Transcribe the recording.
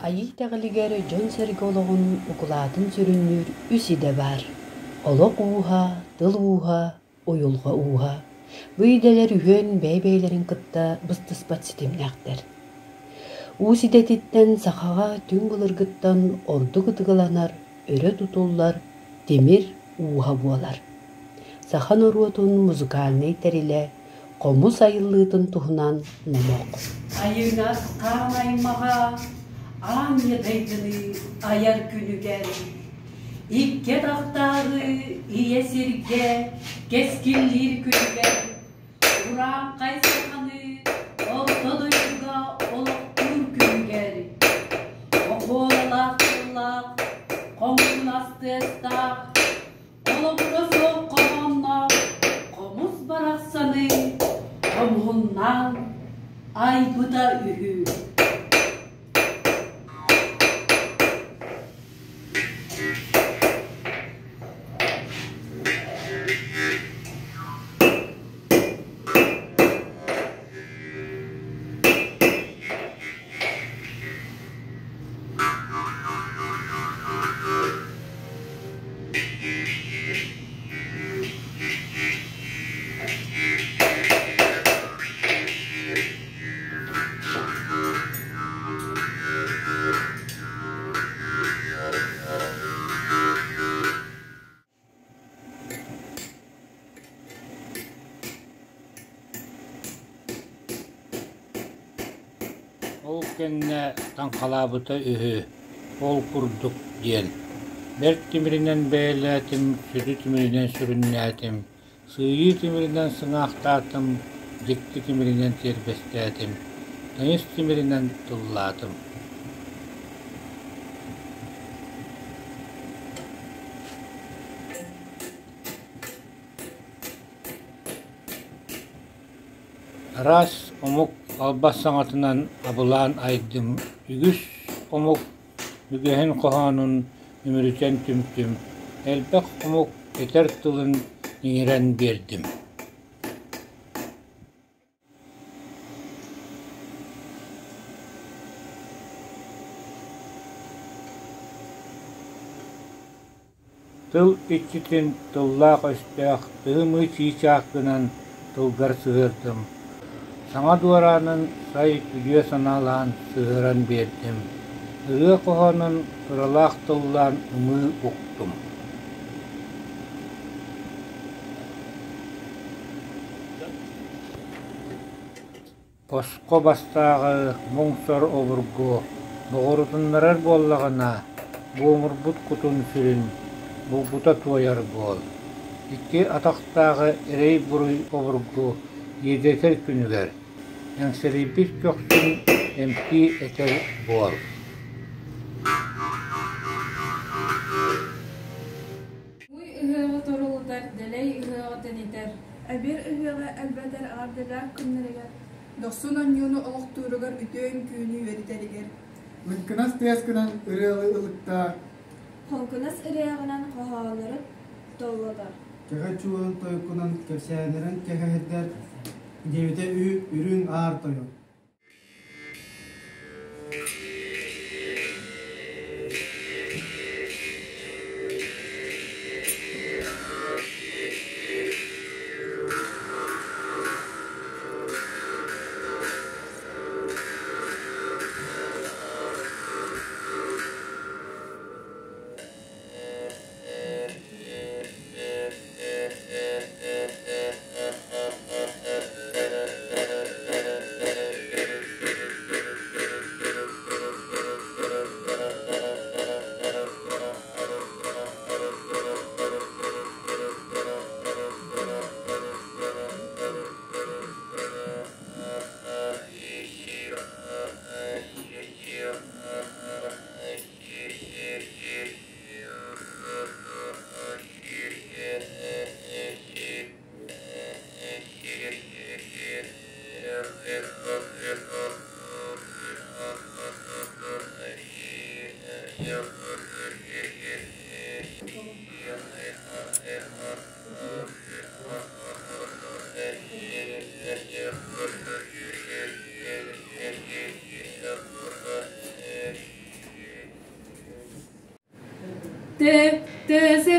Айыы итэҕэлигэр дьон-сэргэ олоҕун укулаатын сүрүннүүр үс идэ баар: олох ууһа, тыл ууһа, уйулҕа ууһа. Бу идэлэр үһүөн бэйэ-бэйэлэрин кытта быстыспат ситимнээхтэр. Уус идэтиттэн сахаҕа түҥ былыргыттан ордук ытыгыланар, өрө тутуллар тимир ууһа буолар. Саха норуотун музыкальнай тэрилэ хомус айыллыытын туһунан номох. Айыҥас хаан аймаҕа аан ийэ дайдыны айар күнүгэр икки атахтааҕы ийэ сиргэ кэскиллиир күнүгэр урааҥхай саханы орто дойдуга олохтуур күнүгэр оһуолалаах тыллаах хоҥкунас тыастаах Холобура суох хоһоонноох хомус барахсаны хомуһуннаан айбыта үһү. Ол кэннэ таҥхалаабыта үһү, ол курдук диэн: «Бэрт тимиринэн бэйэлээтим, сүдү тимиринэн сүрүннээтим, сыыйыы тимиринэн сыҥаахтаатым, дьикти тимиринэн тиэрбэстээтим, тыйыс тимиринэн тыллаатым» Араас омук албас саҥатынан абылаан айдым, үгүс омук үгэһин хоһоонун үмүрүтэн түмтүм, элбэх омук этэр тылын иҥэрэн биэрдим Тыл иччитин тыллаах-өстөөх тыһы-мыы чыычаах гынан тылгар сыһыардым, саҥа дуораанын сай үтүө санаалаан сыһыаран биэрдим, ырыа хоһоонун ыралаах тыллаан ымыы уктум. Босхо бастааҕы муҥ-сор обургу боҕурутуннарар буоллаҕына, буомурбут кутун-сүрүн булбута туойар буол. Икки атахтааҕы эрэй-буруй обургу иэдэтэр күнүгэр, эҥсэлийбит көхсүн эмтии этэр буол. Уй ыһыаҕы торулутар, дэлэй ыһыаҕы тэнитэр. Эбир ыһыаҕы элбэтэр эҕэрдэлээх күннэригэр, дохсун оонньууну олохтууругар үтүө үҥкүүнү үөрэтэригэр. Лыҥкынас тыас гынан ырыалы ылыктаа. Хоҥкунас ырыаҕынан хоһооннору толлотор. Кэҕэ чуолан тойуккунан кэпсээннэрин кэхэһирдэр, диэбитэ ү үрүҥ аар тойон. Т.